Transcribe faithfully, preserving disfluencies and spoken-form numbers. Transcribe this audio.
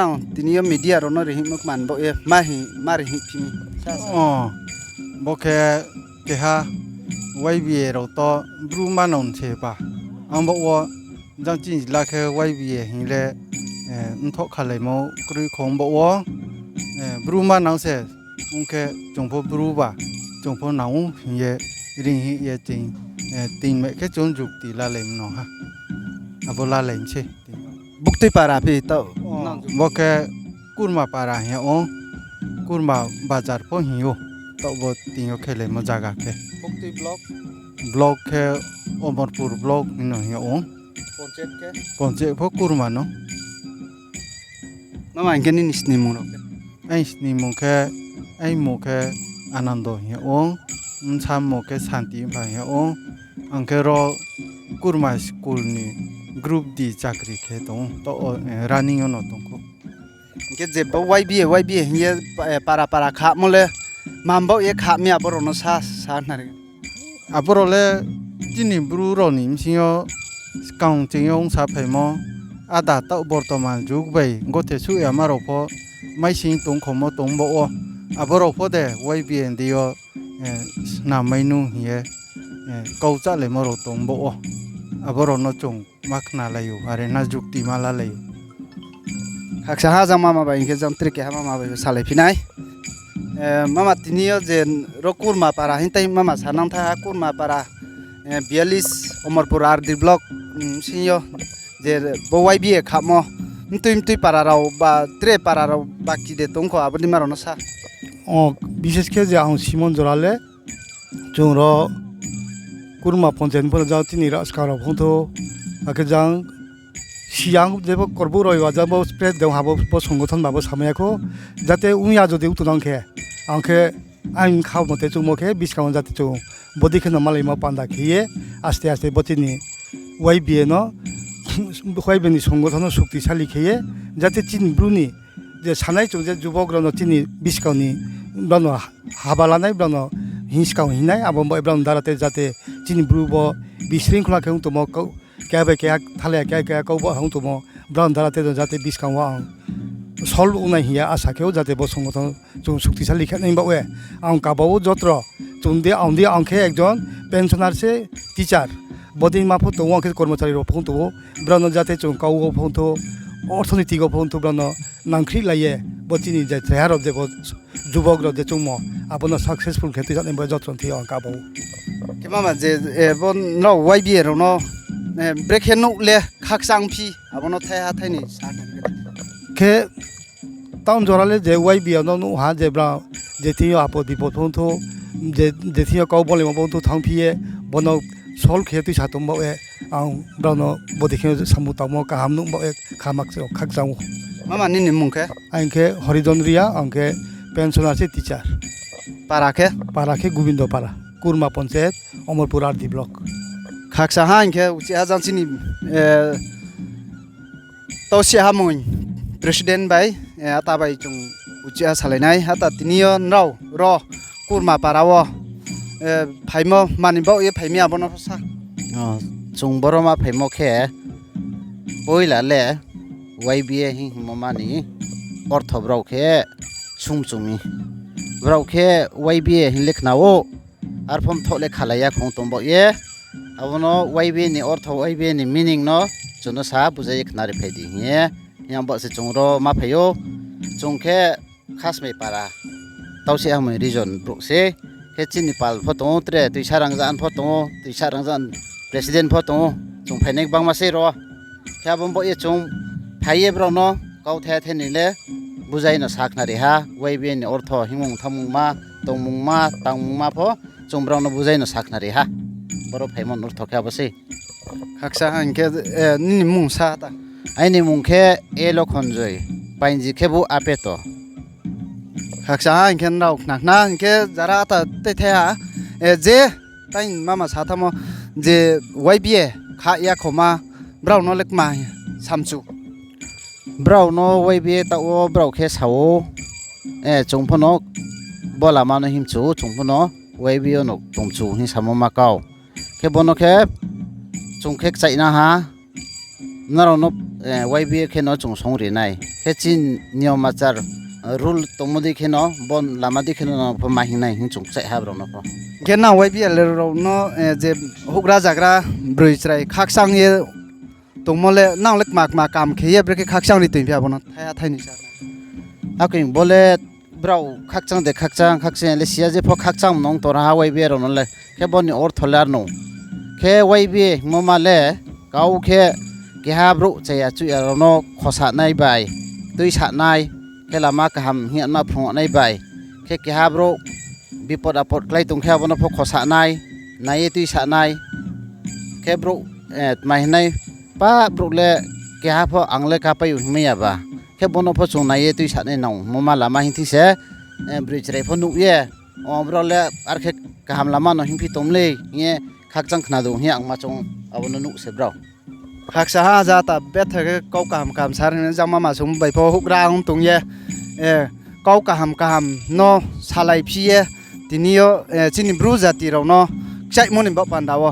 Ang tini yo media rao no rihingmo kman baoh ye ma hing, ma rihing phi mi. Sa, sa. O, bo khe keha Y B A rao to Bru manang se ba. Ang baoh wo jang chini jila khe Y B A hing le, eh, mthoh khalaimo kroi khong baoh wo, eh, Bru manang se ong khe chung pho Bru ba, chung pho nang ou hing ye ring hing ye ching, eh, tingmai khe chung jukti lalai mano ha. Abo lalai mi se. Buktui para phi taoh. O, bo khe Kurma para hing ou, Kurma bazar pho hing ou, taoh bo tini yo khelaimo zaga khe. Buktui block? Block khe Omorpur block hing no hing ou. Panchayat khe? Panchayat pho Kurma no. Mama, hing khe nini snimung rao khe? Aini snimung khe, aini mmung khe Anando hing ou, bsa mmung khe Santi Mpha hing ou, ang khe ro Kurma school ni group D chakri khe tong ou, taoh wo, eh, running yo no tong kho. Hing khe je bo Y B A, Y B A hing ye, eh, para para khamo le, mam baoh ye kha mi abo rao no sa, sa nari. Abo rao le chini Bru rao ni bsing yo skang ching yo ongsa phaimo, ada taoh bortoman jug bai gothe suh yama rao pho maising tong khomo tong baoh wo. Abo rao pho de Y B A deing yo, eh, snam mai nu hing ye, eh, kau chálaimo rao tong baoh wo. Abo rao no chung ma khnalai ou, are na jukti ma lalai ou. Khaksa ha jang mama bai hing khe jang tre keha mama bai salai phi nai. Eh, mama, tini yo je ro Kurma para hing tai mama sanang tha ha, Kurma para, eh, bialis, Omorpur R D block, mm, bsing yo je bo Y B A khamo, mtui mtui para rao ba tre para rao baki de tong kho, abo ni ma rao no sa. O, bishesh khe je ang simon jora le, chung ro Kurma panchayat pho jang chini rajka rao phung thou, akhe jang siyang jebo korbu roi wa jang bo spread dong ha bo, bo songothon ba bo samai ya kho, jate ong ya jodi utu nang khe, ang khe aini kha mote chungmo khe buskang wo jate chung bodei khe no malaimo panda khe ye, aste aste bo chini Y B A no, Y B A ni songothon no suktisali khe ye, jate chini Bru ni je sanai chung je jubok rao no chini buskang ni brao no haba lanai, brao no hingskang hingnai, abo bai brao ni dara te jate chini Bru bo bisringkhla khe ong tongmo, kau-, keha bai keha thalai ya, keha keha kau bo ha ong tongmo, brao ni dara te no jate buskang wo ang solve ongnai hing ye asa khe ou, jate bo songothon chung suktisali khe nai baoh ye. Ang kaba wo jotro, chung di, ang di, ang khe ekjon pensioner se teacher. Bodei ma pho tong ou, ang khe kormochari rao phung tong ou, brao no jate chung kau wo phung thou, orthoniti wo phung thou, brao no nangkhrihlai ye, bo chini je chreha rao je bo jubok rao je chungmo, abo no successful khe tuisa nai bo jotro thi ang kaba ou. Khe mama je, eh, bo nrao Y B A rao no, eh, brekhe nuh le khakchang phi, abo no thaiha thaini sa khe, town jora le je Y B A no nuh ha je brao, je thing yo apod bipod phung thou, je, je thing yo kau bolaimo phung thou thanngphi ye, bo no solve khe tuisa tong baoh ye, ang brao no bodei khe samung tangmo kaham nuh baoh ye khama khakchang ou. Mama, nini mmung khe? Ang khe Horidon Ria, ang khe pensioner se teacher. Para khe? Para khe Gobindo Para, Kurma panchayat, Omorpur R D block. Khaksa ha hing khe uchih ha jang chini, eh, Tausi Hamoi president bai, eh, ata bai chung uchih ha salai nai. Ata tini yo nrao ro Kurma para wo, eh, phaimo mani baoh ye phai mi abo no pho sa. O, chung boro ma phaimo khe, poila le Y B A hing hingmo mani ortho brao khe sungchu mi. Brao khe Y B A hing le khna ou, arphuh mthoh le khalai ya khong tong baoh ye. Abo no Y B A ni ortho, Y B A ni meaning no chung no sa bujai ye khnari phai di hing ye. Hing baoh se chung ro ma phai ou. Chung khe Khasmai Para, Tausi Hamoi region brouh se. Khe chini pal pho tong ou, tre Tuisa Rangzan pho tong ou, Tuisa Rangzan president pho tong ou. Chung phainai gbangma sei ro. Khe abo baoh ye chung phai ye brao no kauthai thai ni le bujai no sa khnari ha, Y B A ni ortho hingmung thanngmungma, tongmungma, tangmungma pho chung brao no bujai no sa khnari ha. Boro phaimo ni ortho khe abo sei. Khaksa ha hing khe, eh, nini mmung sa ta? Aini mmung khe A Lokhonjoi, painji khebu Apeto. Khaksa ha hing khe nrao khna khna hing khe jara ta tei thai ha, eh, je tai mama sa thanngmo je Y B A kha ya khoma brao no le kma samchu. Brao no Y B A taoh wo brao khe sa ou, eh, chung pho no bo lama no himchu, chung pho no Y B A no tongchu hing samo ma kau. Khe bo no khe chung khe kchaih na ha, Nrao no, eh, Y B A khe no chung song ri nai. Khe chini niyom achar, eh, rule tongmo dei khe no, bo lama dei khe no nrao pho ma hing nai hing chung kchaih ha brao no pho. Khe nang Y B A le rao no, eh, je houhgra zagra broi chrai khakchang ye tongmo le nang le kma kma kam khe ye brekhe khakchang ri tong phi abo no thaiha thai ni sa. Akhe bo le brao khakchang de khakchang, khakchang le siya je pho khakchang nong tora ha Y B A rao no le. Khe bo ni ortho le ar no. Khe Y B A hingmo ma le kau khe keha brouh chaya chuhya rao no khosa nai bai, tuisa nai, khe lama kaham hing ye ma phrung nai bai. Khe keha brouh bipot apot klái tong khe abo no pho khosa nai, nai ye tuisa nai. Khe brouh, eh, tma hing nai, pa brouh le keha pho ang le kapai ou hingmai ya ba. Khe bo no pho chung nai ye tuisa nai nang mo ma lama hing thing se, eh, broi chrai pho nuh ye, o brao le ar khe kaham lama no hingphi tong mlei hing ye khakchang khna du hing ye ang ma chung abo no nuh se brao. Khaksa ha ja ta betha khe kau kaham kaham sa ri ni jangma ma sung bai pho houhgra ong tong ye, eh, kau kaham kaham no salai phi ye, tini yo, eh, chini Bru jati rao no kchaihmo ni baoh panda wo.